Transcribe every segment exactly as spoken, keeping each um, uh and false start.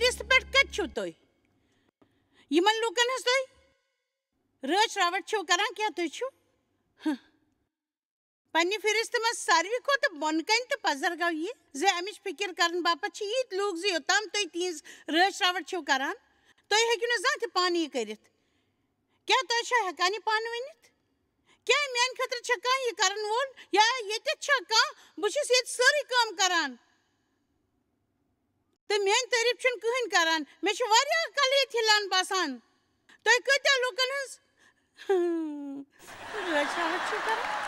فہرست پٮ۪ٹھ کَتہِ چھِو تُہۍ؟ یِمَن لوٗکَن ہٕنٛز تُہۍ رٲچھ راوَٹھ چھِو کَران، کیٛاہ تُہۍ چھِو؟ ہہ۔ پننہِ فہرستہٕ منٛز ساروی کھۄتہٕ بۄنہٕ کَنہِ تہٕ پزر گوٚو یہِ زِ اَمِچ فِکر کرنہٕ باپتھ چھِ ییٖتۍ لوٗکھ زِ یوٚتام تُہۍ تِہنٛز رٲچھ راوَٹھ چھِو کران، تُہۍ ہیٚکِو نہٕ زانٛہہ تہِ پانہٕ یہِ کٔرِتھ۔ کیٛاہ تُہۍ چھا ہٮ۪کان یہِ پانہٕ ؤنِتھ؟ کیٛاہ میٛانہِ خٲطرٕ چھا کانٛہہ یہِ کرن وول؟ یا ییٚتٮ۪تھ چھا کانٛہہ؟ بہٕ چھُس ییٚتہِ سٲرٕے کٲم کران۔ تہٕ میٛٲنۍ تعریٖف چھُنہٕ کٕہٕنۍ کران۔ مےٚ چھُ واریاہ کلہٕ ییٚتہِ ہِلان باسان۔ تُہۍ کۭتیٛاہ لوٗکن ہٕنٛز رٲچھ راوَٹھ چھِو کران؟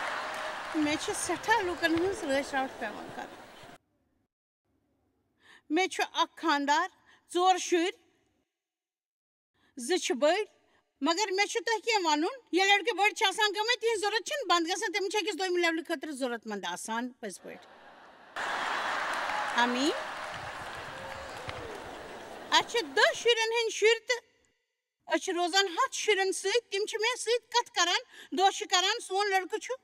مےٚ چھِ سٮ۪ٹھاہ لوٗکن ہٕنٛز رٲچھ راوَٹھ پٮ۪وان کرٕنۍ۔ مےٚ چھُ اکھ خانٛدار، ژور شُرۍ، زٕ چھِ بٔڑۍ، مگر مےٚ چھُ تۄہہِ کینٛہہ وَنُن۔ ییٚلہِ لٔڑکہٕ بٔڑۍ چھِ آسان گٔمٕتۍ، تِہِنٛز ضوٚرَتھ چھِنہٕ بنٛد گژھان، تِم چھِ أکِس دوٚیمہِ levelہِ خٲطرٕ ضوٚرَتھ منٛد آسان، پٔزۍ پٲٹھۍ۔ آمیٖن۔ اَسہِ چھِ دَہ شُرٮ۪ن ہٕنٛدۍ شُرۍ تہٕ أسۍ چھِ روزان ہَتھ شُرٮ۪ن سۭتۍ، تِم چھِ مےٚ سۭتۍ کَتھ کَران، دۄہ چھِ کَران، سون لٔڑکہٕ چھُ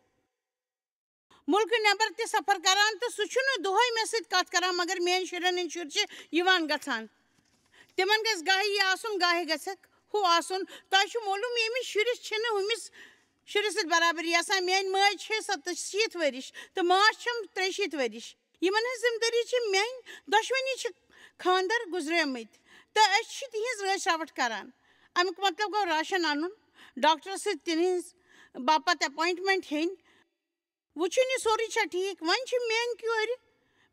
مُلکہٕ نٮ۪بر تہِ سفر کران تہٕ سُہ چھُنہٕ دۄہے مےٚ سۭتۍ کتھ کران، مگر میٲنۍ شُرٮ۪ن ہٕنٛدۍ شُرۍ چھِ یِوان گژھان۔ تِمن گژھِ گاہے یہِ آسُن، گاہے گژھٮ۪کھ ہُہ آسُن۔ تۄہہِ چھُ معلوم، ییٚمِس شُرِس چھِنہٕ ہُمِس شُرِس سۭتۍ برابری آسان۔ میٲنۍ مٲج چھِ ستہٕ شیٖتھ ؤرِش تہٕ ماس چھَم ترٛیہِ شیٖتھ ؤرِش۔ یِمن ہٕنٛز ذمہٕ دٲری چھِ میٲنۍ۔ دۄشوٕنی چھِ خانٛدر گُزریمٕتۍ تہٕ أسۍ چھِ تِہنٛز رٲچھ راوَٹھ کران۔ اَمیُک مطلب گوٚو راشن اَنُن، ڈاکٹرس سۭتۍ تِہنٛز باپتھ appointment ہیٚنۍ، وٕچھُن یہِ سورُے چھا ٹھیٖک۔ وۄنۍ چھِ میٲنۍ کورِ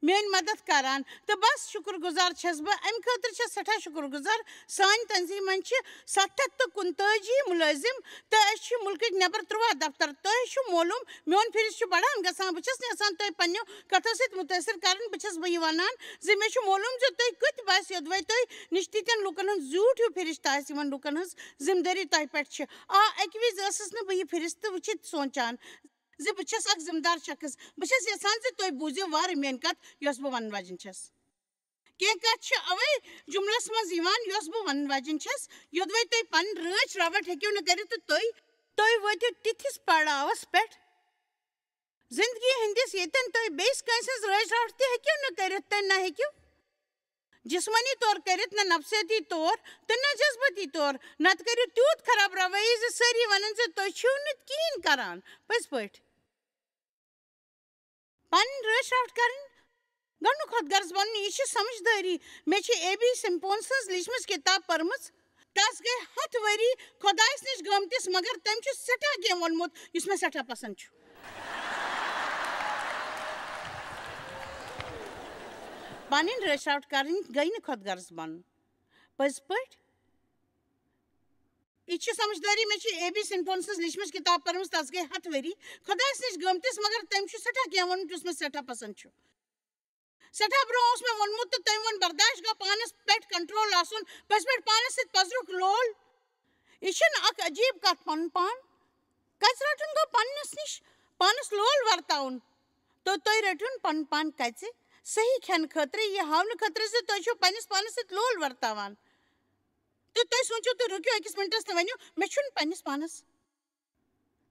میٲنۍ مدد کران تہٕ بس شُکر گُزار چھَس بہٕ۔ اَمہِ خٲطرٕ چھَس سٮ۪ٹھاہ شُکر گُزار۔ سانہِ تنظیٖمہِ منٛز چھِ ستھ ہَتھ تہٕ کُنتٲجی مُلٲزِم تہٕ أسۍ چھِ مُلکٕکۍ نٮ۪بر تُرٛواہ دفتر۔ تۄہہِ چھُ معلوم، میون فہرست چھُ بڑان گژھان۔ بہٕ چھَس نہٕ یژھان تۄہہِ پننیو کتھو سۭتۍ مُتٲثر کرٕنۍ۔ بہٕ چھَس وۄنۍ یہِ وَنان زِ مےٚ چھُ معلوم زِ تُہۍ کۭتۍ باسہِ یوٚدوَے تۄہہِ نِش تِتھٮ۪ن لوٗکن ہُنٛد زیوٗٹھ ہیوٗ فہرست آسہِ، یِمن لوٗکن ہٕنٛز ذمہٕ دٲری تۄہہِ پٮ۪ٹھ چھِ۔ آ، اَکہِ وِزِ ٲسٕس نہٕ بہٕ یہِ فہرست وٕچھِتھ سونٛچان زِ بہٕ چھَس اکھ ذمہٕ دار شخص۔ بہٕ چھَس یژھان زِ تُہۍ بوٗزِو وارٕ میٲنۍ کتھ، یۄس بہٕ ونن واجٮ۪ن چھَس۔ کینٛہہ کتھ چھِ اوے جملس منٛز یِوان، یۄس بہٕ ونن واجٮ۪ن چھَس۔ یوٚدوَے تُہۍ پنٕنۍ رٲچھ راوَٹھ ہیٚکِو نہٕ کٔرِتھ تہٕ تُہۍ، تُہۍ وٲتِو تِتھِس پڑاوس پٮ۪ٹھ زندگی ہٕنٛدِس، ییٚتٮ۪ن تُہۍ بیٚیِس کٲنٛسہِ ہٕنٛز رٲچھ راوَٹھ تہِ ہیٚکِو نہٕ کٔرِتھ تہٕ نہ ہیٚکِو جسمٲنی طور کٔرِتھ، نہ نفسیٲتی طور تہٕ نہ جذبٲتی طور۔ نتہٕ کٔرِو تیوٗت خراب رویہِ زِ سٲری ونن زِ تُہۍ چھِو نہٕ کِہیٖنۍ کران۔ پٔزۍ پٲٹھۍ۔ پنٕنۍ رٲچھ راوَٹھ کرٕنۍ، گنڈٕ کھۄتہٕ غرض بنُن، یہِ چھِ سمجھدٲری۔ مےٚ چھِ اے بی سمپون سٕنٛز لیٖچھمٕژ کِتاب پٔرمٕژ۔ تس گٔے ہتھ ؤری خۄدایس نِش گٲمتِس، مگر تٔمۍ چھُ سٮ۪ٹھاہ کینٛہہ ووٚنمُت، یُس مےٚ سٮ۪ٹھاہ پسنٛد چھُ۔ پنٕنۍ رٲچھ راوَٹھ کرٕنۍ گٔے نہٕ خۄد غرض بنُن۔ پٔزۍ پٲٹھۍ، یہِ چھِ سمجھدٲری۔ مےٚ چھِ اے بی سمپون سٕنٛز لیٖچھمٕژ کِتاب پٔرمٕژ، تس گٔے ہتھ ؤری خۄدایس نِش گٲمتِس، مگر تٔمۍ چھُ سٮ۪ٹھاہ کینٛہہ ووٚنمُت، یُس مےٚ سٮ۪ٹھاہ پسنٛد چھُ۔ سٮ۪ٹھاہ برونٛہہ اوس مےٚ ووٚنمُت تہٕ تٔمۍ ووٚن، برداشت گوٚو پانس پٮ۪ٹھ کنٹرول آسُن، پٔزۍ پٲٹھۍ پانس سۭتۍ پزرُک لول۔ یہِ چھِنہٕ اکھ عجیٖب کتھ، پنُن پان کژِ رٹُن گوٚو پننِس نِش پانس لول ورتاوُن۔ تہٕ تُہۍ رٔٹِو پنُن پان کژِ؟ صحیح کھٮ۪نہٕ خٲطرٕ، یہِ ہاونہٕ خٲطرٕ زِ تُہۍ چھِو پننِس پانس سۭتۍ لول ورتاوان۔ تہٕ تُہۍ سوٗنٛچِو، تُہۍ رُکِو أکِس مِنٹَس تہٕ ؤنِو، مےٚ چھُنہٕ پننِس پانس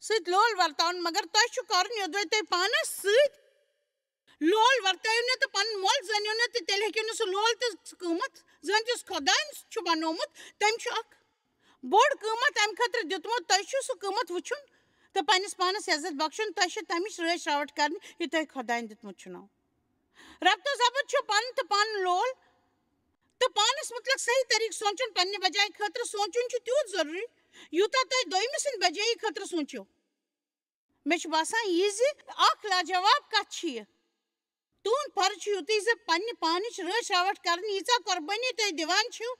سۭتۍ لول ورتاوُن، مگر تۄہہِ چھُ کرُن یوٚدوَے تُہۍ پانس سۭتۍ لول ورتٲیِو نہٕ تہٕ پنُن مۄل زٲنِو نہٕ، تہٕ تیٚلہِ ہیٚکِو نہٕ سُہ لول تہٕ سُہ قۭمتھ زٲنِتھ یُس خۄدایَن چھُ بنومُت۔ تٔمۍ چھُ اکھ بوٚڑ قۭمتھ اَمہِ خٲطرٕ دیُتمُت۔ تۄہہِ چھُ سُہ قۭمتھ وٕچھُن تہٕ پننِس پانس عزت بخشُن۔ تۄہہِ چھِ تَمِچ رٲچھ راوَٹھ کرٕنۍ، یہِ تۄہہِ خۄدایَن دیُتمُت چھُنو۔ ربطو ضبط چھُ پن تہٕ پن لول تہٕ پانس مُتعلق صحیح طریقہٕ سونٛچُن۔ پننہِ بجایہِ خٲطرٕ سونٛچُن چھُ تیوٗت ضروٗری، یوٗتاہ تۄہہِ دوٚیمہِ سٕنٛدِ بجٲیی خٲطرٕ سونٛچِو۔ مےٚ چھُ باسان یہِ زِ اکھ لاجواب کتھ چھِ یہِ۔ تُہُنٛد فرض چھُ یُتُے زِ پننہِ پانٕچ رٲچھ راوَٹھ کرٕنۍ، ییٖژاہ قۄربٲنی تُہۍ دِوان چھِو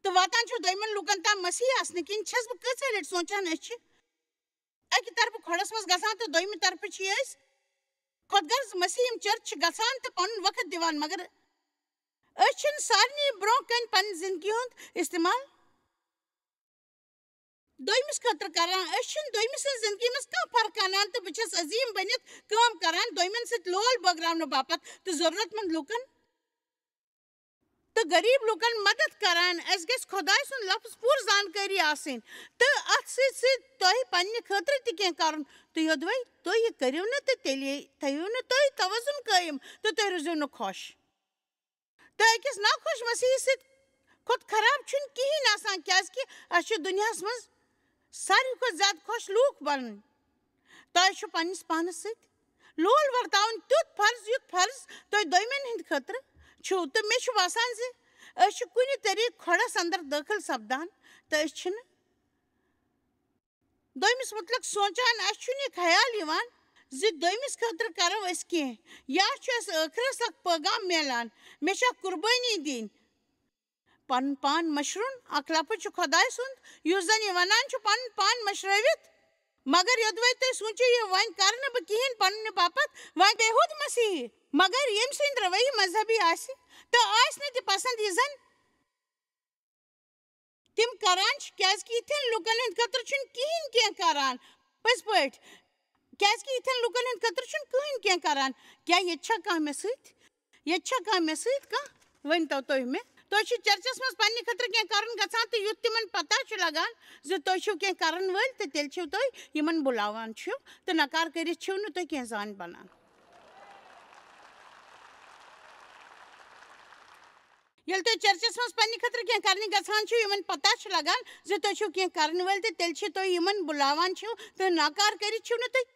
تہٕ واتان چھِو دوٚیمٮ۪ن لوٗکن تام مسیح آسنہٕ کِنۍ۔ چھَس بہٕ کۭژاہ لٹہِ سونٛچان، أسۍ چھِ اَکہِ طرفہٕ کھۄڈَس منٛز گژھان تہٕ دوٚیمہِ طرفہٕ چھِ أسۍ خۄد غرض مسیح یِم چرچ چھِ گژھان تہٕ پنُن وقت دِوان، مگر أسۍ چھِنہٕ سارنٕے برٛونٛہہ کنہِ پننہِ زندگی ہُنٛد استعمال دوٚیمِس خٲطرٕ کران۔ أسۍ چھِنہٕ دوٚیمہِ سٕنٛز زندگی منٛز کانٛہہ فرق انان تہٕ بہٕ چھَس عظیٖم بٔنِتھ کٲم کران دوٚیمٮ۪ن سۭتۍ لول بٲگراونہٕ باپتھ تہٕ ضروٗرت مند لوٗکن تہٕ غریٖب لوٗکن مدد کران۔ اَسہِ گژھِ خۄداے سُنٛد لفظ پوٗرٕ زانکٲری آسٕنۍ تہٕ اَتھ سۭتۍ سۭتۍ تۄہہِ پننہِ خٲطرٕ تہِ کینٛہہ کرُن۔ تہٕ یوٚدوَے تُہۍ یہِ کٔرِو نہٕ تہٕ تیٚلے تھٲیِو نہٕ تُہۍ توازُن قٲیِم تہٕ تُہۍ روٗزِو نہٕ خۄش۔ تہٕ أکِس ناخۄش مسیحی سۭتۍ کھۄتہٕ خراب چھُنہٕ کِہیٖنۍ آسان، کیٛازِکہِ اَسہِ چھُ دُنیاہَس منٛز ساروی کھۄتہٕ زیادٕ خۄش لوٗکھ بَنٕنۍ۔ تۄہہِ چھُ پنٛنِس پانَس سۭتۍ لول ورتاوُن تیُتھ فرض، یُتھ فرض تۄہہِ دوٚیمٮ۪ن ہٕنٛدِ خٲطرٕ چھُو۔ تہٕ مےٚ چھُ باسان زِ أسۍ چھِ کُنہِ طریٖقہٕ کھۄڈَس اندر دٲخل سپدان، تہٕ أسۍ چھِنہٕ دوٚیمِس مُتعلق سونٛچان۔ اَسہِ چھُنہٕ یہِ خیال یِوان زِ دوٚیمِس خٲطرٕ کَرو أسۍ کینٛہہ، یا چھُ اَسہِ ٲخرَس اَکھ پٲغام میلان، مےٚ چھےٚ قُربٲنی دِنۍ۔ پنُن پان مٔشرُن، اکھ لفظ چھُ خۄداے سُنٛد، یُس زن یہِ ونان چھُ، پنُن پان مٔشرٲوِتھ۔ مگر یوٚدوَے تُہۍ سوٗنٛچِو، یہِ وۄنۍ کرٕ نہٕ بہٕ کِہیٖنۍ پننہِ باپتھ، وۄنۍ بیہوٗد مسیحی۔ مگر ییٚمۍ سٕنٛدۍ رویہِ مذہبی آسہِ تہٕ آسہِ نہٕ تہِ پسند، یہِ زن تِم کران چھِ، کیازِ کہِ یِتھٮ۪ن لُکن ہٕنٛدِ خٲطرٕ چھُنہٕ کِہیٖنۍ کینٛہہ کران۔ پٔزۍ پٲٹھۍ، کیازِ کہِ یِتھٮ۪ن لُکن ہٕنٛدِ خٲطرٕ چھُنہٕ کٕہٕنۍ کینٛہہ کران۔ کیٛاہ ییٚتہِ چھا کانٛہہ مےٚ سۭتۍ؟ ییٚتہِ چھا کانٛہہ مےٚ سۭتۍ کانٛہہ؟ ؤنۍ تو تُہۍ مےٚ، تُہۍ چھِو چرچس منٛز پننہِ خٲطرٕ کینٛہہ کرُن گژھان، تہٕ یُتھ تِمن پتہ چھُ لگان زِ تُہۍ چھِو کینٛہہ کرن وٲلۍ، تہٕ تیٚلہِ چھِو تُہۍ یِمن بُلاوان چھِو، تہٕ نکار کٔرِتھ چھِو نہٕ تُہۍ کینٛہہ زانٛہہ بنان۔ ییٚلہِ تُہۍ چرچس منٛز پننہِ خٲطرٕ کینٛہہ کرنہِ گژھان چھِو، یِمن پتہ چھُ لگان زِ تُہۍ چھِو کینٛہہ کرن وٲلۍ، تہٕ تیٚلہِ چھِ تُہۍ یِمن بُلاوان چھِو، تہٕ نکار کٔرِتھ چھِو نہٕ تُہۍ۔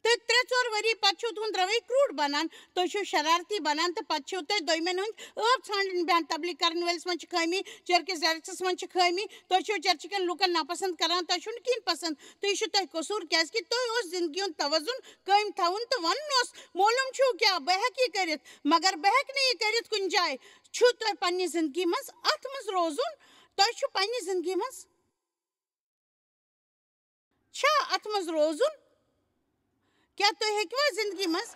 تہٕ ترٛےٚ ژور ؤری پتہٕ چھُو تُہُنٛد رویہِ کرٛوٗڈ بنان، تُہۍ چھِو شرارتی بنان، تہٕ پتہٕ چھِو تُہۍ دوٚیمٮ۪ن ہُنٛد عٲب ژھانٛڈنہِ بیٚہان۔ تبلیغ کرن وٲلِس منٛز چھِ خٲمی، چرکس ڈائریکٹرس منٛز چھِ خٲمی، تُہۍ چھِو چرچہِ کٮ۪ن لوٗکن ناپسند کران، تۄہہِ چھُنہٕ کِہیٖنۍ پسند، تہٕ یہِ چھُ تۄہہِ قصوٗر، کیازِ کہِ تۄہہِ اوس زندگی ہُنٛد توازن قٲیِم تھاوُن تہٕ ونُن اوس، معلوم چھُو کیٛاہ، بہٕ ہٮ۪کہٕ یہِ کٔرِتھ، مگر بہٕ ہٮ۪کہٕ نہٕ یہِ کٔرِتھ کُنہِ جایہِ۔ چھُ تۄہہِ پننہِ زندگی منٛز اتھ منٛز روزُن، تۄہہِ چھُ پننہِ زندگی منٛز چھا اتھ منٛز روزُن؟ کیٛاہ تُہۍ ہیٚکوا زندگی منٛز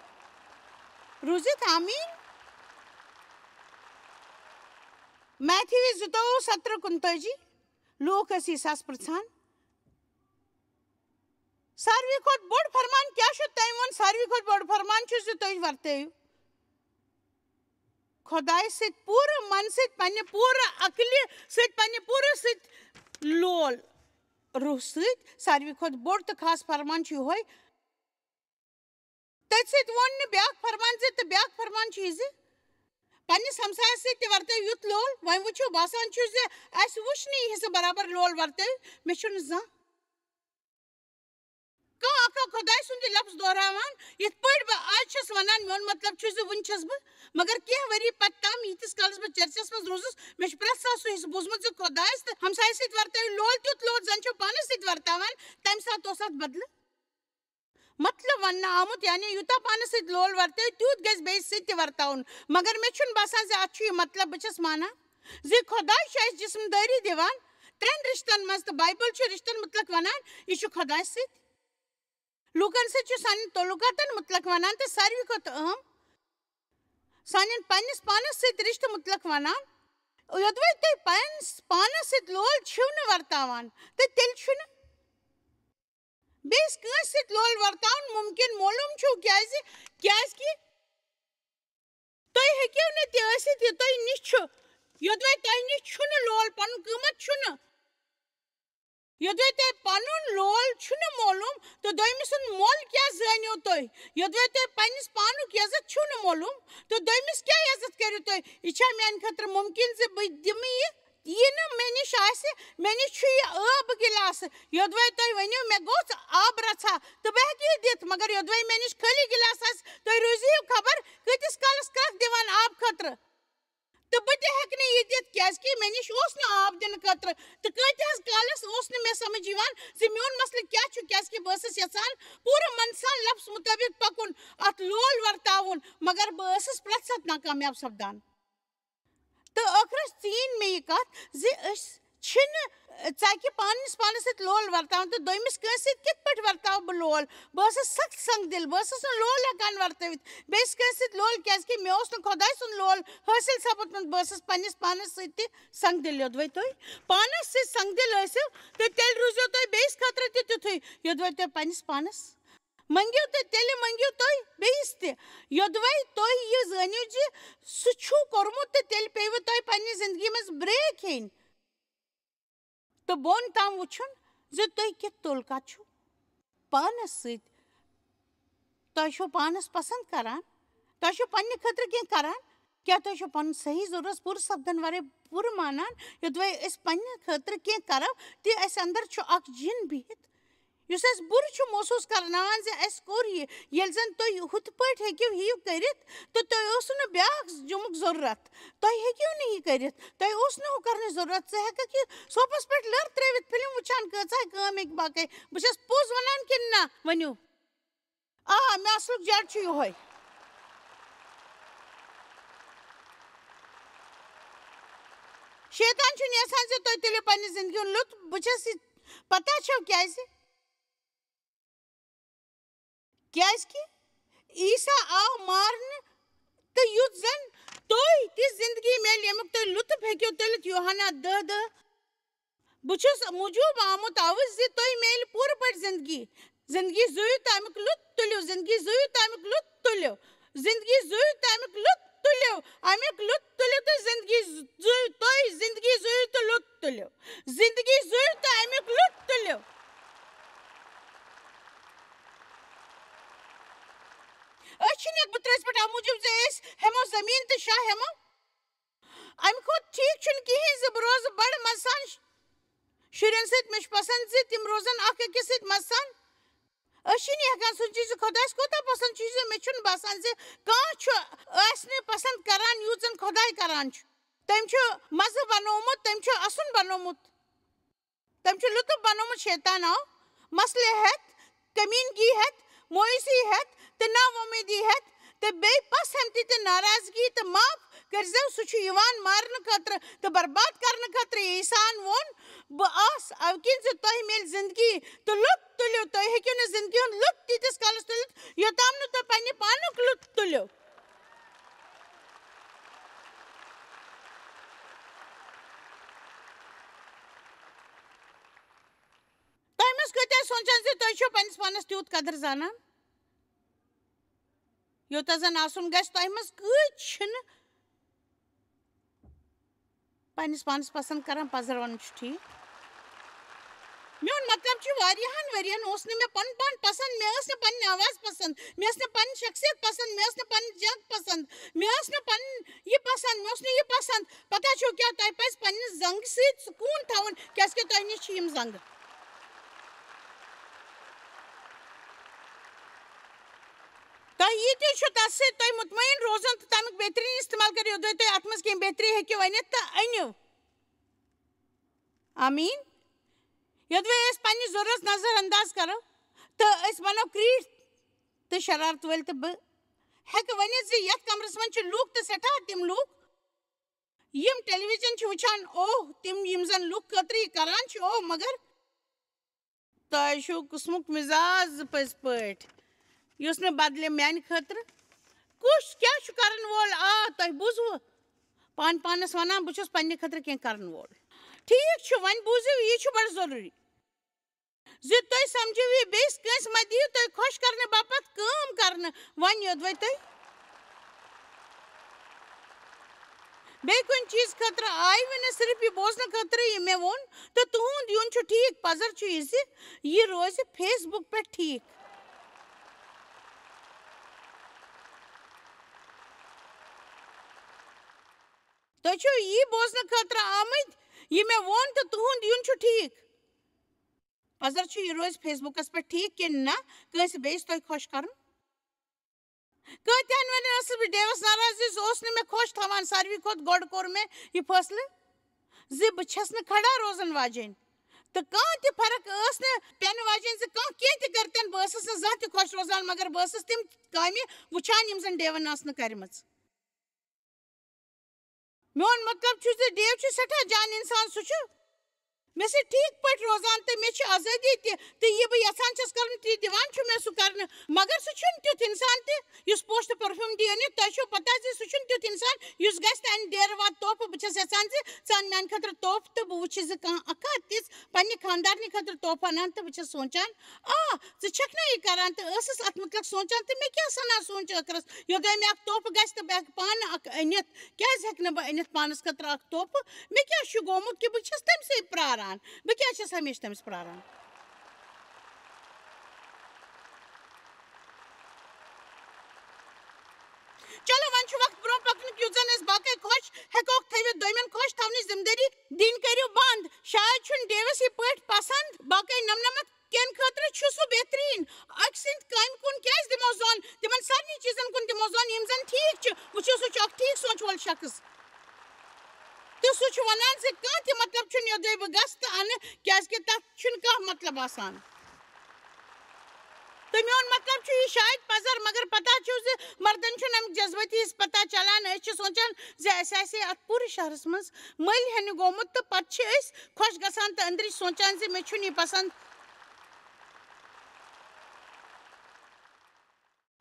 روٗزِتھ؟ آمیٖن۔ میتھیوس زٕتووُہ سترٕ کُنتٲجی، لوٗکھ ٲسۍ عیسیٰ ہس پرژھان، ساروی کھۄتہٕ بوٚڑ فرمان کیٛاہ چھُ؟ تٔمۍ ووٚن، ساروی کھۄتہٕ بوٚڑ فرمان چھُ زِ تُہۍ ورتٲیِو خۄدایہِ سۭتۍ پوٗرٕ من سۭتۍ، پننہِ پوٗرٕ عقلہِ سۭتۍ، پننہِ پوٗرٕ سۭتۍ لول، روح سۭتۍ۔ ساروی کھۄتہٕ بوٚڑ تہٕ خاص فرمان چھُ یِہوٚے۔ تٔتھۍ سۭتۍ ووٚن نہٕ بیٛاکھ فرمان زِ، تہٕ بیٛاکھ فرمان چھُ یہِ زِ پننِس ہمسایس سۭتۍ تہِ ورتٲیِو یُتھ لول۔ وۄنۍ وٕچھِو، باسان چھُ زِ اَسہِ وٕچھ نہٕ یہِ حصہٕ برابر لول ورتٲیِو، مےٚ چھُنہٕ زانٛہہ کانٛہہ اکھ خۄداے سُنٛد یہِ لفظ دہراوان، یِتھ پٲٹھۍ بہٕ آز چھَس وَنان، میون مطلب چھُ زِ وٕنہِ چھَس بہٕ، مگر کینٛہہ ؤری پتہٕ تام، ییٖتِس کالَس بہٕ چرچَس منٛز روٗزٕس، مےٚ چھُ پرٛٮ۪تھ ساتہٕ سُہ حِصہٕ بوٗزمُت زِ خۄدایَس تہٕ ہمسایَس سۭتۍ ورتٲیِو لول تیُتھ لول زَن چھِو پانَس سۭتۍ ورتاوان، تَمہِ ساتہٕ اوس اَتھ بدلہٕ مطلب وَننہٕ آمُت، یعنی یوٗتاہ پانَس سۭتۍ لول ورتٲیِو، تیوٗت گژھِ بیٚیِس سۭتۍ تہِ ورتاوُن۔ مگر مےٚ چھُنہٕ باسان زِ اَتھ چھُ یہِ مطلب، بہٕ چھَس مانان زِ خۄداے چھُ اَسہِ جسمدٲری دِوان ترٛٮ۪ن رِشتَن منٛز، تہٕ بایبل چھُ رِشتَن مُتعلِق وَنان، یہِ چھُ خۄدایَس سۭتۍ۔ لوٗکَن سۭتۍ چھُ سانٮ۪ن تعلقاتَن مُتعلِق وَنان، تہٕ ساروی کھۄتہٕ اہم، سانٮ۪ن پنٛنِس پانَس سۭتۍ رِشتہٕ مُتعلِق وَنان۔ یوٚدوَے تُہۍ پنٛنِس پانَس سۭتۍ لول چھِو نہٕ ورتاوان، تہٕ تیٚلہِ چھُنہٕ بیٚیِس کٲنٛسہِ سۭتۍ لول ورتاوُن مُمکِن۔ معلوٗم چھُو کیٛازِ؟ کیٛازِکہِ تُہۍ ہیٚکِو نہٕ تہِ ٲسِتھ، یہِ تۄہہِ نِش چھُ۔ یوٚدوَے تۄہہِ نِش چھُنہٕ لول، پَنُن قۭمَتھ چھُنہٕ۔ یوٚدوَے تۄہہِ پَنُن لول چھُنہٕ معلوٗم، تہٕ دوٚیمہِ سُنٛد مۄل کیٛاہ زٲنِو تُہۍ؟ یوٚدوَے تۄہہِ پنٛنِس پانُک عزت چھُنہٕ معلوٗم، تہٕ دوٚیمِس کیٛاہ عزت کٔرِو تُہۍ؟ یہِ چھا میٛانہِ خٲطرٕ مُمکِن زِ بہٕ دِمہٕ یہِ؟ یہِ نہٕ مےٚ نِش آسہِ، مےٚ نِش چھُ یہِ آبہٕ گِلاسہٕ۔ یوٚدوَے تُہۍ ؤنِو، مےٚ گوٚژھ آبہٕ رَژھا، تہٕ بہٕ ہٮ۪کہٕ یہِ دِتھ، مگر یوٚدوَے مےٚ نِش خٲلی گِلاس آسہِ، تُہۍ روٗزِو خبر کۭتِس کالَس کرٛکھ دِوان آبہٕ خٲطرٕ۔ تہٕ بہٕ تہِ ہٮ۪کہٕ نہٕ یہِ دِتھ، کیٛازِکہِ مےٚ نِش اوس نہٕ آب دِنہٕ خٲطرٕ۔ تہٕ کۭتِہَس کالَس اوس نہٕ مےٚ سَمٕجھ یِوان زِ میون مسلہٕ کیٛاہ چھُ، کیٛازِکہِ بہٕ ٲسٕس یَژھان پوٗرٕ من سان لفظ مُطٲبِق پَکُن، اَتھ لول ورتاوُن، مگر بہٕ ٲسٕس پرٛٮ۪تھ ساتہٕ ناکامیاب سَپدان۔ تہٕ ٲخرَس ژیٖنۍ مےٚ یہِ کَتھ زِ أسۍ چھِنہٕ ژَکہِ پنٛنِس پانَس سۭتۍ لول ورتاوان، تہٕ دوٚیمِس کٲنٛسہِ سۭتۍ کِتھ پٲٹھۍ ورتاوٕ بہٕ لول؟ بہٕ ٲسٕس سخت سنٛگ دِل، بہٕ ٲسٕس نہٕ لول ہٮ۪کان ورتٲوِتھ بیٚیِس کٲنٛسہِ سۭتۍ لول، کیٛازِکہِ مےٚ اوس نہٕ خۄداے سُنٛد لول حٲصِل سپُدمُت، بہٕ ٲسٕس پنٛنِس پانَس سۭتۍ تہِ سنٛگ دِل۔ یوٚدوَے تُہۍ پانَس سۭتۍ سنٛگ دِل ٲسِو، تہٕ تیٚلہِ روٗزیو تُہۍ بیٚیِس خٲطرٕ تہِ تیُتھُے۔ یوٚدوَے تُہۍ پنٛنِس پانَس مٔنٛگِو، تہٕ تیٚلہِ مٔنٛگِو تُہۍ بیٚیِس تہِ۔ یوٚدوَے تُہۍ یہِ زٲنِو زِ سُہ چھُو کوٚرمُت، تہٕ تیٚلہِ پیٚیِوٕ تۄہہِ پنٛنہِ زِندگی منٛز برٛیک ہیٚنۍ تہٕ بۄن تام وٕچھُن زِ تُہۍ کِتھ تعلقات چھُو پانَس سۭتۍ۔ تۄہہِ چھُو پانَس پسنٛد کران، تۄہہِ چھُو پنٛنہِ خٲطرٕ کینٛہہ کران، کیٛاہ تُہۍ چھِو پَنُن صحیح ضروٗرت پوٗرٕ سَپدَن وَرٲے پوٗرٕ مانان؟ یوٚدوَے أسۍ پنٛنہِ خٲطرٕ کینٛہہ کَرو، تہِ اَسہِ اَندَر چھُ اَکھ جِن بِہِتھ، یُس اَسہِ بُرٕ چھُ محسوٗس کَرناوان زِ اَسہِ کوٚر یہِ۔ ییٚلہِ زَن تُہۍ ہُتھ پٲٹھۍ ہیٚکِو یہِ کٔرِتھ، تہٕ تۄہہِ اوسوٕ نہٕ بیٛاکھ جُمُک ضروٗرت۔ تۄہہِ ہیٚکِو نہٕ یہِ کٔرِتھ۔ تۄہہِ اوس نہٕ ہُہ کَرنٕچ ضروٗرت۔ ژٕ ہیٚکَکھ یہِ صوفَس پٮ۪ٹھ لٔر ترٛٲوِتھ فِلم وٕچھان کۭژاہ کٲم ہیٚکہِ باقٕے۔ بہٕ چھَس پوٚز وَنان کِنہٕ نہ؟ ؤنِو۔ آ، مےٚ اَصلُک جَڈ چھُ یِہوٚے۔ شیطان چھُنہٕ یَژھان زِ تُہۍ تُلِو پنٛنہِ زِندگی ہُنٛد لُطف۔ بہٕ چھَس یہِ پَتہ چھَو کیٛازِ؟ کیٛازِکہِ عیسیٰ آو مارنہٕ، تہٕ یُتھ زَن تۄہہِ تہِ زِندگی میلہِ، ییٚمیُک تُہۍ لُطف ہیٚکِو تُلِتھ۔ یوحنا دَہ دَہ۔ بہٕ چھُس موٗجوٗب آمُت اَوٕ زِ تۄہہِ میلہِ پوٗرٕ پٲٹھۍ زِندگی۔ زِندگی زُوِو تہٕ اَمیُک لُطف تُلِو، زِندگی زُوِو تہٕ اَمیُک لُطف تُلِو، زِندگی زُوِو تہٕ اَمیُک لُطف تُلِو، اَمیُک لُطف تُلِو تہٕ زِندگی زُوِو، تُہۍ زِندگی زُوِو تہٕ لُطف تُلِو، زِندگی زُوِو تہٕ اَمیُک لُطف تُلِو۔ أسۍ چھِنہٕ یَتھ بُترَس پٮ۪ٹھ اَمہِ موٗجوٗب زِ أسۍ ہٮ۪مو زٔمیٖن تہٕ شاہ ہٮ۪مو۔ اَمہِ کھۄتہٕ ٹھیٖک چھُنہٕ کِہیٖنۍ زِ بہٕ روزٕ بَڑٕ مَزٕ سان ش-، شُرٮ۪ن سۭتۍ۔ مےٚ چھُ پَسنٛد زِ تِم روزَن اَکھ أکِس سۭتۍ مَزٕ سان۔ أسۍ چھِنہٕ یہِ ہٮ۪کان سوٗنٛچِتھ زِ خۄدایَس کوٗتاہ پَسنٛد چھُ یہِ زِ مےٚ چھُنہٕ باسان زِ کانٛہہ چھُ، آسہِ نہٕ پَسنٛد کَران یوٗت زَن خۄداے کَران چھُ۔ تٔمۍ چھُ مَزٕ بَنوومُت، تٔمۍ چھُ اَسُن بَنوومُت۔ تٔمۍ چھُ لُطُف بنوومُت۔ شیطان آو مسلہٕ ہٮ۪تھ، کٔمیٖنگی ہٮ۪تھ، مایوسی ہٮ۪تھ تہٕ نااُمیدی ہٮ۪تھ تہٕ بیٚیہِ پس ہمتی تہٕ ناراضگی تہٕ معاف کٔرۍزیو، سُہ چھُ یِوان مارنہٕ خٲطرٕ تہٕ برباد کرنہٕ خٲطرٕ۔ عیسیٰ ہن ووٚن، "بہٕ آس اَوٕ کِنۍ زِ تۄہہِ میلہِ زندگی تہٕ لُطف تُلِو۔ تُہۍ ہیٚکِو نہٕ زندگی ہُنٛد لُطف تیٖتِس کالس تُلِتھ، یوٚتام نہٕ تُہۍ پننہِ پانُک لُطف تُلِو۔" تۄہہِ منٛز کۭتیٛاہ سونٛچان زِ تُہۍ چھِو پننِس پانس تیوٗت قدر زانان، یوٗتاہ زن آسُن گژھِ؟ تۄہہِ منٛز کۭتۍ چھِنہٕ پننِس پانس پسنٛد کران؟ پزر ونُن چھُ ٹھیٖک۔ میون مطلب چھُ، واریاہن ؤرین اوس نہٕ مےٚ پنُن پان پسنٛد، مےٚ ٲس نہٕ پنٕنۍ آواز پسنٛد، مےٚ ٲس نہٕ پنٕنۍ شخصیت پسنٛد، مےٚ ٲس نہٕ پنٕنۍ جنگ پسنٛد، مےٚ ٲس نہٕ پنٕنۍ یہِ پسنٛد، مےٚ اوس نہٕ یہِ پسنٛد۔ پتہ چھُو کیٛاہ؟ تۄہہِ پزِ پننہِ زنگہِ سۭتۍ سکوٗن تھاوُن، کیٛازِکہِ تۄہہِ نِش چھِ یِم زنگہٕ۔ تۄہہِ یہِ تہِ چھُ تَس سۭتۍ تۄہہِ مطمئن روزُن تہٕ تَمیُک بہتریٖن استعمال کٔرِو۔ یوٚدوَے تُہۍ اَتھ منٛز کینٛہہ بہتری ہیٚکِو أنِتھ تہٕ أنِو۔ آمیٖن۔ یوٚدوَے أسۍ پننہِ ضروٗرت نظر انداز کرو تہٕ أسۍ بنو کرٛیٖٹھۍ تہٕ شرارت وٲلۍ، تہٕ بہٕ ہیٚکہٕ ؤنِتھ زِ یَتھ کمرس منٛز چھِ لوٗکھ تہٕ سٮ۪ٹھاہ تِم لوٗکھ، یِم ٹیلی ویژن چھِ وٕچھان، اوہ، تِم یِم زن لُکھ خٲطرٕ یہِ کران چھِ، اوہ، مگر تۄہہِ چھُو قٕسمُک مِزاز پٔزۍ پٲٹھۍ، یُس نہٕ بدلہِ میانہِ خٲطرٕ۔ کُس کیٛاہ چھُ کرن وول؟ آ، تۄہہِ بوٗزوٕ؟ پان پانس ونان، بہٕ چھُس پننہِ خٲطرٕ کینٛہہ کرن وول۔ ٹھیٖک چھُ، وۄنۍ بوٗزِو، یہِ چھُ بڑٕ ضروٗری زِ تُہۍ سمجھِو یہِ، بیٚیِس کٲنٛسہِ مہ دِیِو تُہۍ خۄش کرنہٕ باپتھ کٲم کرنہٕ۔ وۄنۍ یوٚدوَے تُہۍ بیٚیہِ کُنہِ چیٖز خٲطرٕ آیوٕ نہٕ، صرف یہِ بوزنہٕ خٲطرٕ یہِ مےٚ ووٚن، تہٕ تُہُنٛد یُن چھُ ٹھیٖک۔ پزر چھُ یہِ زِ یہِ روزِ فیس بُک پٮ۪ٹھ ٹھیٖک۔ تُہۍ چھِو یی بوزنہٕ خٲطرٕ آمٕتۍ، یہِ مےٚ ووٚن، تہٕ تُہُنٛد یُن چھُ ٹھیٖک۔ پزر چھُ، یہِ روزِ فیس بُکس پٮ۪ٹھ ٹھیٖک کِنہٕ نہ، کٲنٛسہِ بیٚیِس تۄہہِ خۄش کرُن؟ کۭتیٛاہن ؤرین ٲسٕس بہٕ ڈیوس ناراض زِ سُہ اوس نہٕ مےٚ خۄش تھاوان۔ ساروی کھۄتہٕ گۄڈٕ کوٚر مےٚ یہِ فٲصلہٕ زِ بہٕ چھَس نہٕ کھڑا روزن واجیٚنۍ، تہٕ کانٛہہ تہِ فرق ٲس نہٕ پٮ۪نہٕ واجیٚنۍ زِ کانٛہہ کینٛہہ تہِ کرتن، بہٕ ٲسٕس نہٕ زانٛہہ تہِ خۄش روزان، مگر بہٕ ٲسٕس تِم کامہِ وٕچھان، یِم زن ڈیون ٲس نہٕ کرِمژ۔ میون مطلب چھُ زِ ڈیو چھُ سٮ۪ٹھاہ جان انسان، سُہ چھُ مےٚ سۭتۍ ٹھیٖک پٲٹھۍ روزان تہٕ مےٚ چھِ آزٲدی تہِ، تہٕ یہِ بہٕ یژھان چھَس کرُن، تی دِوان چھُ مےٚ سُہ کرنہٕ۔ مگر سُہ چھُنہٕ تیُتھ انسان تہِ یُس پوشہٕ تہٕ پٔرفیوٗم دی أنِتھ۔ تۄہہِ چھو پتہ زِ سُہ چھُنہٕ تیُتھ انسان یُس گژھِ تہٕ انہِ ڈیرٕ واد تحفہٕ۔ بہٕ چھَس یژھان زِ ژٕ اَن میانہِ خٲطرٕ تحفہٕ، تہٕ بہٕ وٕچھِ زِ کانٛہہ اکھ ہا تِژھ پننہِ خاندارنہِ خٲطرٕ تحفہٕ انان، تہٕ بہٕ چھَس سونٛچان، آ، ژٕ چھَکھ نا یہِ کران؟ تہٕ ٲسٕس اتھ مُتعلق سونٛچان، تہٕ مےٚ کیٛاہ سنا سونٛچ ٲخرس، یوٚتام مےٚ اکھ تحفہٕ گژھِ تہٕ بہٕ ہٮ۪کہٕ پانہٕ اکھ أنِتھ۔ کیٛازِ ہٮ۪کہٕ نہٕ بہٕ أنِتھ پانس خٲطرٕ اکھ تحفہٕ؟ مےٚ کیٛاہ چھُ گوٚمُت کہِ بہٕ چھَس تٔمۍ سٕے پراران؟ بہٕ کیٛازِ چھَس ہمیشہٕ تٔمِس پراران؟ چلو، وۄنۍ چھُ وقت برونٛہہ پکنُک، یُتھ زن أسۍ باقٕے خۄش ہٮ۪کوکھ تھٲوِتھ۔ دوٚیمٮ۪ن خۄش تھاونٕچ ذمہٕ دٲری دِنۍ کٔرِو بنٛد۔ شاید چھُنہٕ ڈیوِس یہِ پٲٹھۍ پسنٛد۔ باقٕے نمنمتھ کٮ۪ن خٲطرٕ چھُ سُہ بہتریٖن۔ أکۍ سٕنٛدۍ کامہِ کُن کیٛازِ دِمو زوٚن؟ تِمن سارنٕے چیٖزن کُن دِمو زوٚن، یِم زن ٹھیٖک چھِ۔ وٕچھِو، سُہ چھُ اکھ ٹھیٖک سونٛچ وول شخص۔ تہٕ سُہ چھُ وَنان زِ کانٛہہ تہِ مطلب چھُنہٕ یوٚدوَے بہٕ گژھٕ تہٕ اَنہٕ، کیٛازِکہِ تَتھ چھُنہٕ کانٛہہ مطلب آسان۔ تہٕ میون مطلب چھُ یہِ شاید پَزر، مگر پَتہ چھُو زِ مردَن چھُنہٕ اَمہِ جذبٲتی ہِس پَتہ چَلان۔ أسۍ چھِ سونٛچان زِ اَسہِ آسہِ ہے اَتھ پوٗرٕ شہرَس منٛز مٔلۍ ہٮ۪نہٕ گوٚمُت، تہٕ پَتہٕ چھِ أسۍ خۄش گژھان تہٕ أنٛدرِچ سونٛچان زِ مےٚ چھُنہٕ یہِ پَسنٛد۔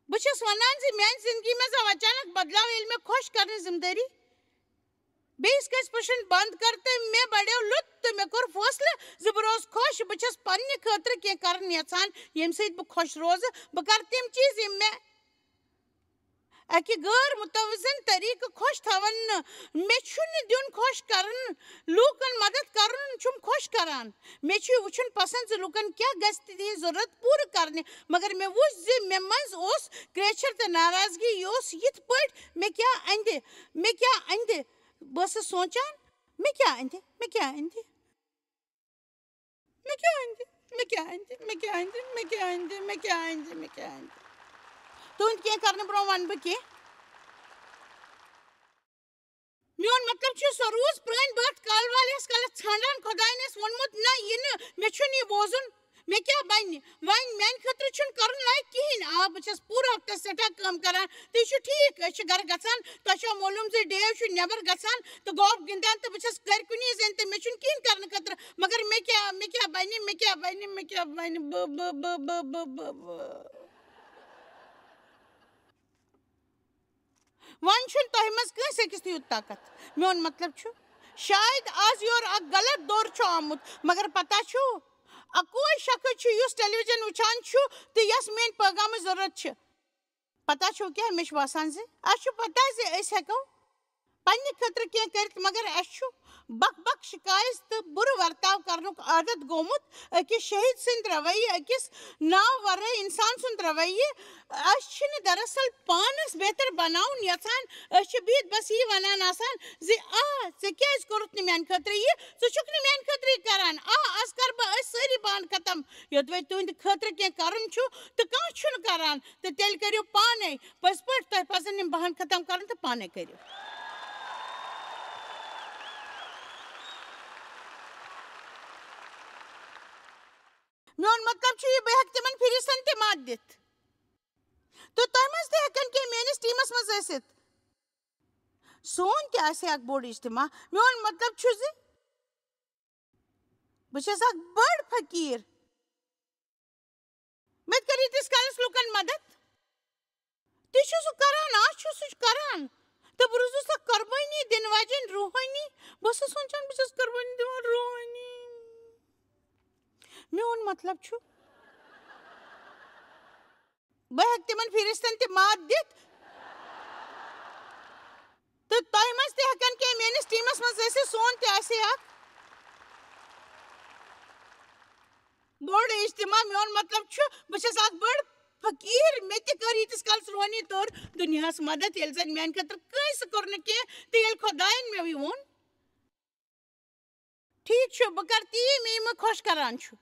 بہٕ چھَس وَنان زِ میٛانہِ زِندگی منٛز آو اچانک بدلاو، ییٚلہِ مےٚ خۄش کرنٕچ ذِمہٕ دٲری بیٚیِس کٲنٛسہِ پٮ۪ٹھ بنٛد کٔر تہٕ مےٚ بڑیو لُت تہٕ مےٚ کوٚر فٲصلہٕ زِ بہٕ روزٕ خۄش۔ بہٕ چھَس پننہِ خٲطرٕ کینٛہہ کرُن یژھان، ییٚمہِ سۭتۍ بہٕ خۄش روزٕ۔ بہٕ کرٕ تِم چیٖز، یِم مےٚ اَکہِ غٲر متوازن طریقہٕ خۄش تھاوَن نہٕ۔ مےٚ چھُنہٕ دیُن خۄش کرُن، لوٗکن مدد کرُن چھُم خۄش کران۔ مےٚ چھُ یہِ وٕچھُن پسنٛد زِ لوٗکن کیٛاہ گژھِ تہٕ تِہنٛز ضروٗرت پوٗرٕ کرنہِ، مگر مےٚ وُچھ زِ مےٚ منٛز اوس کرٛیچھر تہٕ ناراضگی۔ یہِ اوس یِتھ پٲٹھۍ مےٚ کیٛاہ اَندِ، مےٚ کیٛاہ اَندِ۔ بہٕ ٲسٕس سونٛچان، مےٚ کیٛاہ اَندِ، مےٚ کیٛاہ اَندِ، مےٚ کیٛاہ اَندِ، مےٚ کیٛاہ اَندِ، مےٚ کیٛاہ اَندِ، مےٚ کیٛاہ اَندِ، مےٚ کیٛاہ اَندِ، مےٚ کیٛاہ اَندِ۔ تُہُنٛد کینٛہہ کرنہٕ برٛونٛہہ وَنہٕ بہٕ کینٛہہ۔ میون مطلب چھُ، سۄ روٗز پرٛٲنۍ بٲتھ کالہٕ والہِ ہس کلس ژھانڈان۔ خۄداین ٲس ووٚنمُت، نہ، یہِ نہٕ، مےٚ چھُنہٕ یہِ بوزُن۔ مےٚ کیٛاہ بنہِ؟ وۄنۍ میانہِ خٲطرٕ چھُنہٕ کرُن لایق کِہیٖنۍ۔ آ، بہٕ چھَس پوٗرٕ ہفتس سٮ۪ٹھاہ کٲم کران۔ تُہۍ چھِو ٹھیٖک، أسۍ چھِ گرٕ گژھان۔ تۄہہِ چھوا معلوٗم زِ ڈیو چھُ نٮ۪بر گژھان تہٕ گولف گِنٛدان تہٕ بہٕ چھَس گرِ کُنی زٔنۍ تہٕ مےٚ چھُنہٕ کِہیٖنۍ کرنہٕ خٲطرٕ۔ مگر مےٚ کیٛاہ، مےٚ کیٛاہ بنہِ، مےٚ کیٛاہ بنہِ، مےٚ کیٛاہ بنہِ؟ بہٕ، بہٕ، بہٕ۔ وۄنۍ چھُنہٕ تۄہہِ منٛز کٲنٛسہِ أکِس تہِ یُتھ طاقت۔ میون مطلب چھُ، شاید آز یورٕ اکھ غلط دور چھُ آمُت، مگر پتہ چھُو، اکوے شخص چھُ یُس ٹیلی ویژن وٕچھان چھُ تہٕ یس میٲنۍ پٲغامٕچ ضروٗرت چھِ۔ پتہ چھُو کیٛاہ؟ مےٚ چھُ باسان زِ اَسہِ چھُ پتہ زِ أسۍ ہٮ۪کو پننہِ خٲطرٕ کینٛہہ کٔرِتھ، مگر اَسہِ چھُ بکھ بکھ، شکایت تہٕ بُرٕ ورتاو کرنُک عادت گوٚمُت۔ أکِس شہید سٕنٛدۍ رویہِ، أکِس ناو ورٲے انسان سُنٛد رویہِ۔ أسۍ چھِنہٕ دراصل پانس بہتر بناوُن یژھان، أسۍ چھِ بِہِتھ بس یی ونان آسان زِ، آ، ژےٚ کیٛازِ کوٚرُتھ نہٕ میانہِ خٲطرٕ یہِ؟ ژٕ چھُکھ نہٕ میانہِ خٲطرٕ یہِ کران۔ آ، از کرٕ بہٕ أسۍ سٲری بانہٕ ختم، یوٚدوَے تُہنٛدِ خٲطرٕ کینٛہہ کرُن چھُ تہٕ کانٛہہ چھُنہٕ کران، تہٕ تیٚلہِ کٔرِو پانے۔ پٔزۍ پٲٹھۍ، تۄہہِ پزن یِم بانہٕ ختم کرُن تہٕ پانے کٔرِو۔ میون مطلب چھُ یہِ، بہٕ ہٮ۪کہٕ تِمن فہرستن تہِ مت دِتھ۔ تہٕ تۄہہِ منٛز تہِ ہٮ۪کن کینٛہہ میٲنِس ٹیمس منٛز ٲسِتھ۔ سون تہِ آسہِ ہے اکھ بوٚڑ اجتماع۔ میون مطلب چھُ زِ بہٕ چھَس اکھ بٔڑ فقیٖر۔ مےٚ تہِ کٔر ییٖتِس کالس لُکن مدد۔ تہِ چھُ سُہ کران، آز چھُ سُہ کران۔ تہٕ بہٕ روٗزٕس اکھ قربٲنی دِنہٕ واجٮ۪ن روحٲنی۔ بہٕ ٲسٕس سونٛچان، بہٕ چھَس قربٲنی دِوان روحٲنی۔ میون مطلب چھُ، بہٕ ہٮ۪کہٕ تِمن فہرستن تہِ مات دِتھ۔ تہٕ تۄہہِ منٛز تہِ ہٮ۪کن کینٛہہ میٲنِس ٹیمس منٛز ٲسِتھ، سون تہِ آسہِ ہے اکھ بوٚڑ اجتماع۔ میون مطلب چھُ، بہٕ چھَس اکھ بٔڑ فقیٖر، مےٚ تہِ کٔر ییٖتِس کالس روحٲنی طور دُنیاہس مدد، ییٚلہِ زن میانہِ خٲطرٕ کٲنٛسہِ کوٚر نہٕ کینٛہہ، تہٕ ییٚلہِ خۄداین مےٚ یہِ ووٚن، ٹھیٖک چھُ، بہٕ کرٕ تی، مےٚ یہِ مےٚ خۄش کران چھُ۔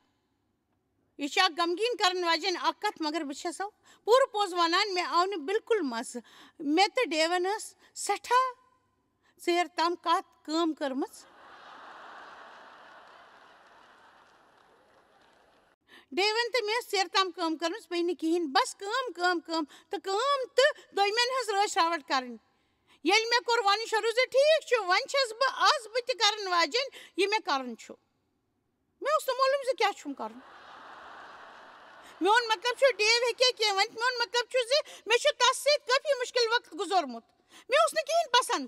یہِ چھِ اکھ غمگیٖن کرن واجٮ۪ن اکھ کتھ، مگر بہٕ چھَسو پوٗرٕ پوٚز ونان، مےٚ آو نہٕ بالکل مزٕ۔ مےٚ تہٕ ڈیون ٲس سٮ۪ٹھاہ ژیر تام کتھ کٲم کٔرمٕژ۔ ڈیون تہٕ مےٚ ٲس ژیر تام کٲم کٔرمٕژ، بیٚیہِ نہٕ کِہیٖنۍ، بس کٲم، کٲم، کٲم تہٕ کٲم تہٕ دوٚیمٮ۪ن ہٕنٛز رٲچھ راوَٹھ کرٕنۍ۔ ییٚلہِ مےٚ کوٚر وۄنۍ شروٗع زِ ٹھیٖک چھُ، وۄنۍ چھَس بہٕ آز بہٕ تہِ کرن واجٮ۪ن یہِ مےٚ کرُن چھُ۔ مےٚ اوس نہٕ معلوٗم زِ کیٛاہ چھُم کرُن۔ میون مطلب چھُ، ڈیو ہیٚکہِ کینٛہہ ؤنِتھ۔ میون مطلب چھُ زِ مےٚ چھُ تَس سۭتۍ کٲفی مُشکِل وقت گُزورمُت۔ مےٚ اوس نہٕ کِہیٖنۍ پسنٛد،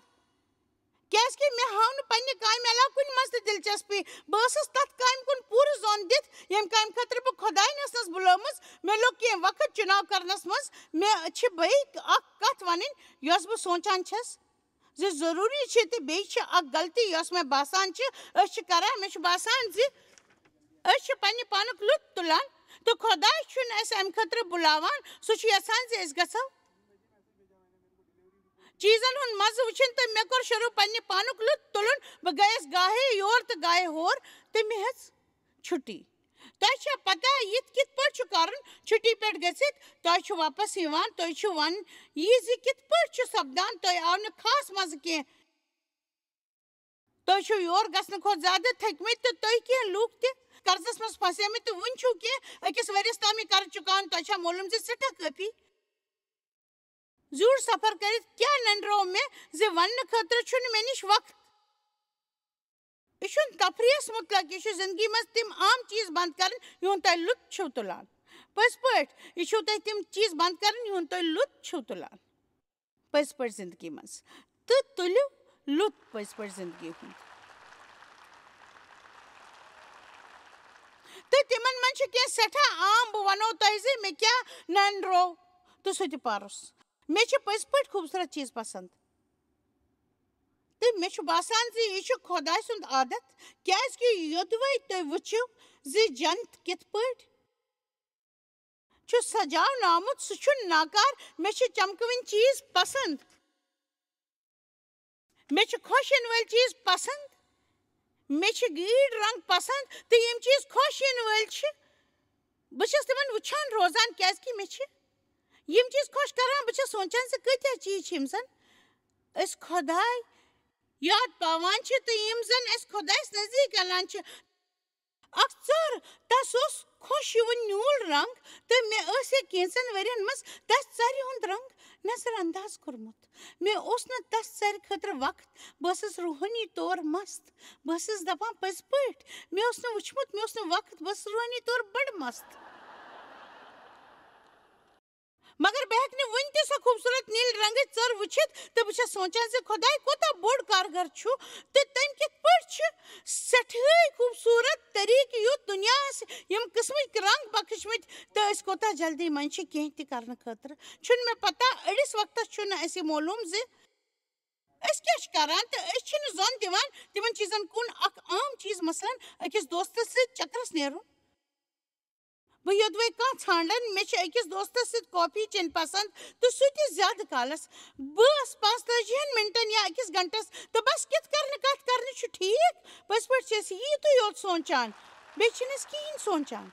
کیٛازِکہِ مےٚ ہٲو نہٕ پننہِ کامہِ علاوٕ کُنہِ منٛز تہِ دلچسپی۔ بہٕ ٲسٕس تَتھ کامہِ کُن پوٗرٕ زوٚن دِتھ، ییٚمہِ کامہِ خٲطرٕ بہٕ خۄداے ٲسٕس بُلٲومٕژ۔ مےٚ لوٚگ کینٛہہ وقت چُناو کرنس منٛز۔ مےٚ چھِ بیٚیہِ اکھ کتھ ونٕنۍ، یۄس بہٕ سونٛچان چھَس زِ ضروٗری چھِ، تہٕ بیٚیہِ چھِ اکھ غلطی یۄس مےٚ باسان چھِ، أسۍ چھِ کران، مےٚ چھُ باسان زِ أسۍ چھِ پننہِ پانُک لُطف تُلان، تہٕ خۄداے چھُنہٕ اَسہِ اَمہِ خٲطرٕ بُلاوان۔ سُہ چھُ یژھان زِ أسۍ گژھو چیزن ہُنٛد مزٕ وٕچھِنۍ تہٕ مےٚ کوٚر شروع پننہِ پانُک لُطف تُلُن۔ بہٕ گٔیَس گاہے یور تہٕ گاہے ہور تہٕ مےٚ ہیٚژ چھُٹی۔ تۄہہِ چھا پتہ یہِ کِتھ پٲٹھۍ چھُ کرُن؟ چھُٹی پٮ۪ٹھ گٔژھِتھ تۄہہِ چھُ واپس یِوان، تُہۍ چھِو ونان یہِ زِ کِتھ پٲٹھۍ چھُ سپدان، تۄہہِ آو نہٕ خاص مزٕ کینٛہہ۔ تُہۍ چھِو یور گژھنہٕ کھۄتہٕ زیادٕ تھٔکمٕتۍ تہٕ تُہۍ کینٛہہ لوٗکھ تہِ قرضس منٛز پھسیمٕتۍ تہٕ وُنہِ چھِو کینٛہہ أکِس ؤرِیَس تام یہِ قرض چُکاوُن، تۄہہِ چھا معلوم زِ سٮ۪ٹھاہ کٲفی زیوٗٹھ سفر کٔرِتھ کیٛاہ ننرو مےٚ زِ وننہٕ خٲطرٕ چھُنہٕ مےٚ نِش وقت؟ یہِ چھُنہٕ تفریحس مُتلق، یہِ چھُ زندگی منٛز تِم عام چیٖز بنٛد کرٕنۍ یِہُنٛد تۄہہِ لُطف چھِو تُلان۔ پٔزۍ پٲٹھۍ، یہِ چھُو تۄہہِ تِم چیٖز بنٛد کرٕنۍ یِہُنٛد تُہۍ لُطف چھِو تُلان پٔزۍ پٲٹھۍ زندگی منٛز، تہٕ تُلِو لُطف پٔزۍ پٲٹھۍ زندگی ہُنٛد۔ تہٕ تِمن منٛز چھِ کینٛہہ سٮ۪ٹھاہ عام، بہٕ ونو تۄہہِ زِ مےٚ کیٛاہ ننرو تہٕ سُہ تہِ پرُس۔ مےٚ چھِ پٔزۍ پٲٹھۍ خوٗبصوٗرت چیٖز پسنٛد۔ تہٕ مےٚ چھُ باسان زِ یہِ چھُ خۄداے سُنٛد عادت، کیٛازِ کہِ یوٚدوَے تُہۍ وٕچھِو زِ جنت کِتھ پٲٹھۍ چھُ سجاونہٕ آمُت، سُہ چھُنہٕ ناکار۔ مےٚ چھِ چمکوٕنۍ چیٖز پسنٛد، مےٚ چھِ خۄش یِنہٕ وٲلۍ چیٖز پسنٛد، مےٚ چھِ گیٖڈ رنٛگ پسنٛد، تہٕ یِم چیٖز خۄش یِنہٕ وٲلۍ چھِ، بہٕ چھَس تِمن وٕچھان روزان، کیٛازِ کہِ مےٚ چھِ یِم چیٖز خۄش کران۔ بہٕ چھَس سونٛچان زِ کۭتیٛاہ چیٖز چھِ یِم زن أسۍ خۄداے یاد پاوان چھِ تہٕ یِم زن أسۍ خۄدایس نزدیٖک انان چھِ۔ اکھ ژٔر، تس اوس خۄش یِوُن نیوٗل رنٛگ تہٕ مےٚ ٲسے کینٛژن ؤرین منٛز تس ژرِ ہُنٛد رنٛگ نظر انداز کوٚرمُت۔ مےٚ اوس نہٕ تس ژرِ خٲطرٕ وقت۔ بہٕ ٲسٕس روحٲنی طور مست۔ بہٕ ٲسٕس دپان پٔزۍ پٲٹھۍ، مےٚ اوس نہٕ وٕچھمُت، مےٚ اوس نہٕ وقت، بہٕ ٲسٕس روحٲنی طور بڑٕ مست۔ مگر بہٕ ہیٚکہٕ نہٕ وُنہِ تہِ سۄ خوٗبصوٗرت نیٖلۍ رنٛگٕچ ژٔر وٕچھِتھ تہٕ بہٕ چھَس سونٛچان زِ خۄداے کوٗتاہ بوٚڑ کارگر چھُ تہٕ تٔمۍ کِتھ پٲٹھۍ چھِ سٮ۪ٹھٲے خوٗبصوٗرت طریٖقہٕ یُتھ دُنیاہَس یِم قٕسمٕکۍ رنٛگ بخشمٕتۍ تہٕ أسۍ کوٗتاہ جلدی منٛز چھِ کینٛہہ تہِ کرنہٕ خٲطرٕ۔ چھُنہٕ مےٚ پتہ أڑِس وقتَس چھُنہٕ اَسہِ یہِ معلوٗم زِ أسۍ کیٛاہ چھِ کران تہٕ أسۍ چھِنہٕ زوٚن دِوان تِمن چیٖزن کُن اکھ عام چیٖز، مثلاً أکِس دوستس سۭتۍ چکرس نیرُن۔ بہٕ یوٚدوَے کانٛہہ ژھانٛڈن، مےٚ چھِ أکِس دوستس سۭتۍ کافی چیٚنۍ پسنٛد تہٕ سُہ تہِ زیادٕ کالس۔ بہٕ ٲس پانٛژتٲجی ہن منٹن یا أکِس گھنٹس تہٕ بس کِتھ کرنہٕ کتھ کرنہٕ چھُ ٹھیٖک؟ پٔزۍ پٲٹھۍ چھِ أسۍ ییٖتُے یوت سونٛچان، بیٚیہِ چھِنہٕ أسۍ کِہیٖنۍ سونٛچان۔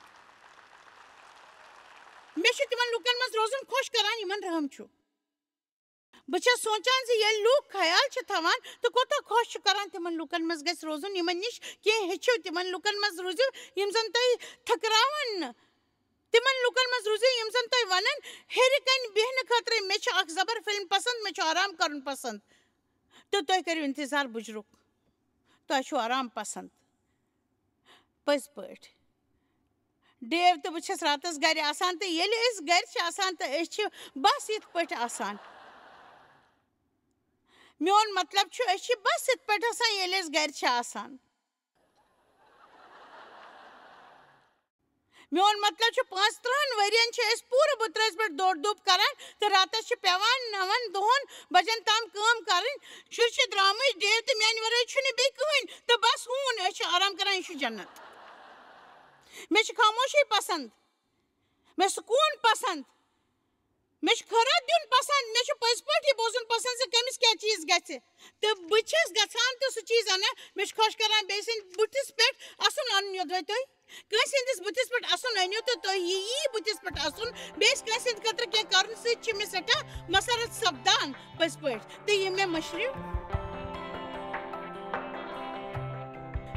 مےٚ چھُ تِمن لوٗکن منٛز روزُن خۄش کران یِمن رحم چھُ۔ بہٕ چھَس سونٛچان زِ ییٚلہِ لوٗکھ خیال چھِ تھاوان تہٕ کوٗتاہ خۄش چھُ کران، تِمن لوٗکن منٛز گژھِ روزُن یِمن نِش کینٛہہ ہیٚچھِو، تِمن لوٗکن منٛز روٗزِو یِم زن تۄہہِ تھٔکراوَن نہٕ، تِمن لوٗکن منٛز روٗزِو یِم زن تۄہہِ ونن ہیٚرِ کنہِ بیٚہنہٕ خٲطرٕ، مےٚ چھُ اکھ زبر فلم پسنٛد، مےٚ چھُ آرام کرُن پسنٛد، تہٕ تُہۍ کٔرِو انتظار بُجرُک، تۄہہِ چھُو آرام پسنٛد۔ پٔزۍ پٲٹھۍ۔ ڈیو تہٕ بہٕ چھِس راتس گرِ آسان، تہٕ ییٚلہِ أسۍ گرِ چھِ آسان تہٕ أسۍ چھِ بس یِتھ پٲٹھۍ آسان۔ میون مطلب چھُ، أسۍ چھِ بس یِتھ پٲٹھۍ آسان، ییٚلہِ أسۍ گرِ چھِ آسان۔ میون مطلب چھُ، پانٛژترٕٛہن ؤرین چھِ أسۍ پوٗرٕ بُترٲژ پٮ۪ٹھ دورٕ دھوپ کران تہٕ راتس چھِ پٮ۪وان نَون دۄہن بجن تام کٲم کرٕنۍ۔ شُرۍ چھِ درامٕتۍ، ڈیو تہٕ میانہِ ورٲے چھُنہٕ بیٚیہِ کٕہٕنۍ، تہٕ بس ہوٗن، أسۍ چھِ آرام کران، یہِ چھُ جنت۔ مےٚ چھِ خاموشی پسنٛد، مےٚ سکوٗن پسنٛد، مےٚ چھُ خٲرات دیُن پسنٛد، مےٚ چھُ پٔزۍ پٲٹھۍ یہِ بوزُن پسنٛد زِ کٔمِس کیٛاہ چیٖز گژھِ۔ تہٕ بہٕ چھَس گژھان تہٕ سُہ چیٖز اَنان، مےٚ چھُ خۄش کران بیٚیہِ سٕنٛدِ بٕتھِس پٮ۪ٹھ اَسُن اَنُن یوٚدوَے تُہۍ۔ کٲنٛسہِ ہٕنٛدِس بٕتھِس پٮ۪ٹھ اَسُن أنِو تہٕ تُہۍ یی یی بٕتھِس پٮ۪ٹھ اَسُن، بیٚیِس کٲنٛسہِ ہٕنٛدِ خٲطرٕ کینٛہہ کرنہٕ سۭتۍ چھِ مےٚ سٮ۪ٹھاہ مسرت سپدان پٔزۍ پٲٹھۍ۔ تہٕ یِم مےٚ مٔشرِو،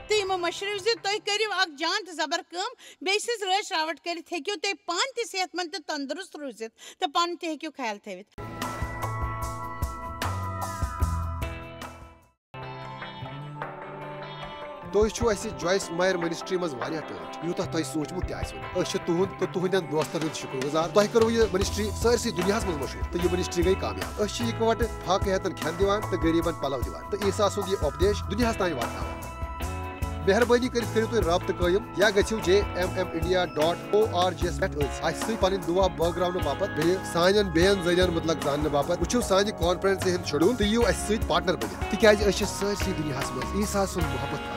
تہٕ یِمو مٔشرِو زِ تُہۍ کٔرِو اکھ جان تہٕ زبر کٲم، بیٚیہِ سٕنٛز رٲچھ راوَٹھ کٔرِتھ ہیٚکِو تُہۍ پانہٕ تہِ صحت مند تہٕ تندرست روٗزِتھ تہٕ پانہٕ تہِ ہیٚکِو خیال تھٲوِتھ۔ تُہۍ چھِو اَسہِ جویِس مایر منسٹری منٛز واریاہ ٹٲٹھۍ، یوٗتاہ تۄہہِ سوٗنٛچمُت تہِ آسِوٕ نہٕ۔ أسۍ چھِ تُہُنٛد تہٕ تُہٕنٛدٮ۪ن دوستن ہُنٛد شُکر گُزار۔ تۄہہِ کٔروٕ یہِ منسٹری سٲرسٕے دُنیاہَس منٛز مشہوٗر تہٕ یہِ منسٹری گٔے کامیاب۔ أسۍ چھِ یِکوَٹہٕ فاقہٕ ہیتن کھٮ۪ن دِوان تہٕ غریٖبن پلو دِوان تہٕ عیسیٰ سُنٛد یہِ اُپدیش دُنیاہَس تام واتناوان۔ مہربٲنی کٔرِتھ کٔرِو تُہۍ رابطہٕ قٲیِم یا گٔژھِو J M M India dot org یَس پٮ۪ٹھ أتھۍ۔ اَسہِ سۭتۍ پنٕنۍ دُعا بٲگراونہٕ باپتھ، بیٚیہِ سانٮ۪ن بیٚین ذٔریعن مُتلق زاننہٕ باپتھ وٕچھِو سانہِ کانفرنسہِ ہُنٛد شیڈول تہٕ یِیِو اَسہِ سۭتۍ پارٹنر بٔنِتھ، تِکیازِ أسۍ چھِ سٲرسٕے دُنیاہَس منٛز عیسیٰ سُنٛد محبت